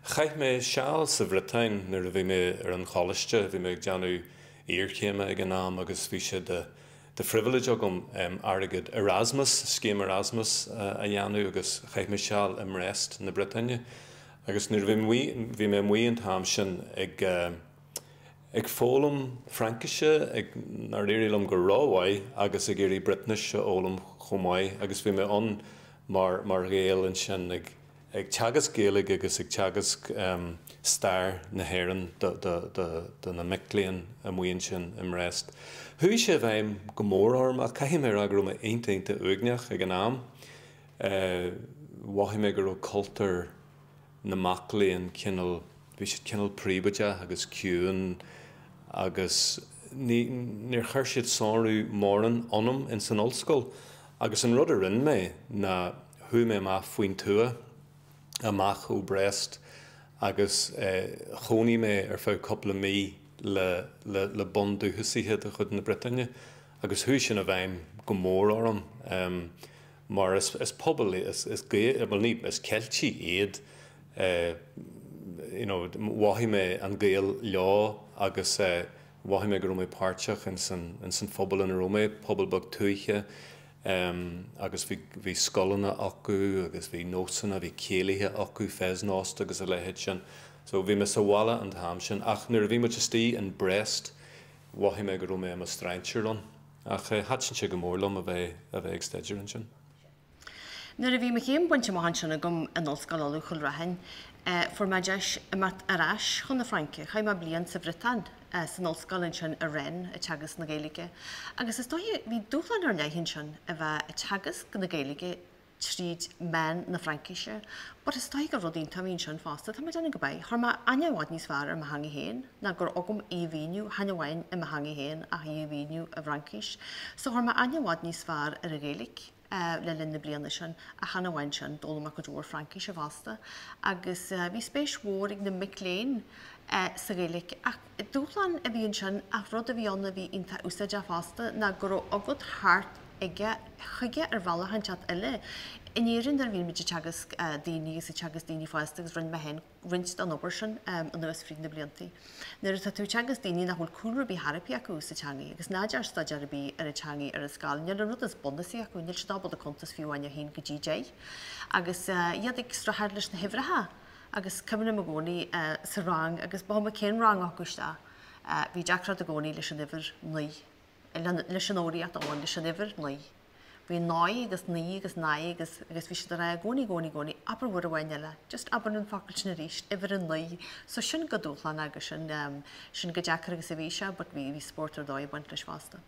Chaith mé seal sa Bhriotáin nuair a bhí mé ar an choláiste, bhí mé ag déanamh iarchéime ag an am agus bhí sé de de phribhléid agam airgead Erasmus, scéim Erasmus a dhéanamh agus chaith mé seal i mBrest na Briotáine agus nuair a bhí bhí mé amuigh an t-am sin ag ag foghlaim Fraincise, ag nár éirigh liom go rómhaith agus ag iarraidh Briotáinis a fhoghlaim chomh maith agus bhí mé ann mar mar Ghael ansin ag ag teagasc Gaeilge agus ag teagasc stair na hÉireann do do do do na mic léinn amuigh ansin i mBrest. Chuaigh sé i bhfeidhm go mór orm ach caithfidh mé a rá go raibh mé iontach iontach uaigneach ag an am. Mhothaigh mé go raibh cultúr na mac léinn cineál, bhí siad cineál príobháideach agus ciúin agus ní, níor chuir siad sonrú mórán ionam ins an ollscoil. Agus an rud a rinne mé ná chuaigh mé amach faoin tuath, amach ó Brest agus chónaigh mé ar feadh cúpla mí le, le, le bundúchasaithe de chuid na Briotáine agus chuaigh sin i bhfeidhm go mór orm. Mar is is pobal is is Gaeil bhuel ní is Ceiltigh iad you know mhothaigh mé an gaol leo agus mhothaigh mé go raibh mé páirteach ins an ins an phobal ina raibh mé, pobal beag tuaithe agus bhí bhí scoileanna acu agus bhí nósanna, bhí céilithe acu, fest-noz agus a leithéid sin. So bhí mé sa bhaile an t-am sin ach nuair a bhí muid istigh in Brest mhothaigh mé go raibh mé i mo strainséir ann. Ach thaitin sé go mór liom a bheith a bheith ag staidéar ansin. Nuair a bhí mo chéim bainte amach ansin agam in Ollscoil Uladh, Chúil Raithin, fuair mé deis imeacht ar ais chun na Fraince. Chaith mé bliain sa Bhriotáin, san ollscoil ansin i Rennes, ag teagasc na Gaeilge. Agus is dóiche, bhí dúshlán ar leith ansin a bheith ag teagasc na Gaeilge tríd meán na Fraincise. But is dóigh gur rud iontach a bhí ansin fosta, tá mé ag déanamh go beidh. Chuir mé aithne i bhfad níos fearr ar mo theanga féin ná go raibh agam í a mhíniú, chan amháin i mo theanga féin ach í a mhíniú i bhFraincis. So chuir mé aithne i bhfad níos fearr ar an Ghaeilge le linn na bliana sin ach chan amháin sin, d'fhoghlaim mé cuid mhór Fraincise fosta agus bhí spéis mhór ag na mic léinn sa Ghaeilge. Ach dúshlán a bhí ansin ach rud a bhí ann a bhí iontach úsáideach fosta ná go raibh agat thart aige chuige ar bhealach inteacht eile. In Éirinn nuair a bhíonn muid ag teagasc daoine agus ag teagasc daoine fásta agus rinne mé féin roinnt den obair sin anuas fríd na blianta. Nuair atá tú ag teagasc daoine nach bhfuil cúlra ar bith thar acu sa teangaidh agus ná dearn staidéar ar bith ar an teangaidh ar an scoil, níl an rud is bunúsaí acu, níl siad ábalta cuntas fiú amháin 1 go dtí 10. Agus iad ag streachailt leis na huimhreacha agus cuimhním i gcónaí sa rang agus ba chuma cén rang a thiocfadh isteach, bhí deacracht i gcónaí leis an uimhir 9. leis an fhoghraíocht amháin, leis an uimhir 9. Bhí naoi agus naoi agus naoi agus agus bhí siad ag rá i gcónaí, i gcónaí, i gcónaí, abair uair amháin eile, just abair an focal sin arís, uimhir a naoi. So sin chomh dúshlánach agus sin, sin chomh deacair agus a bhí sé but bhí, bhí spórt ar dóigh ag baint leis fosta.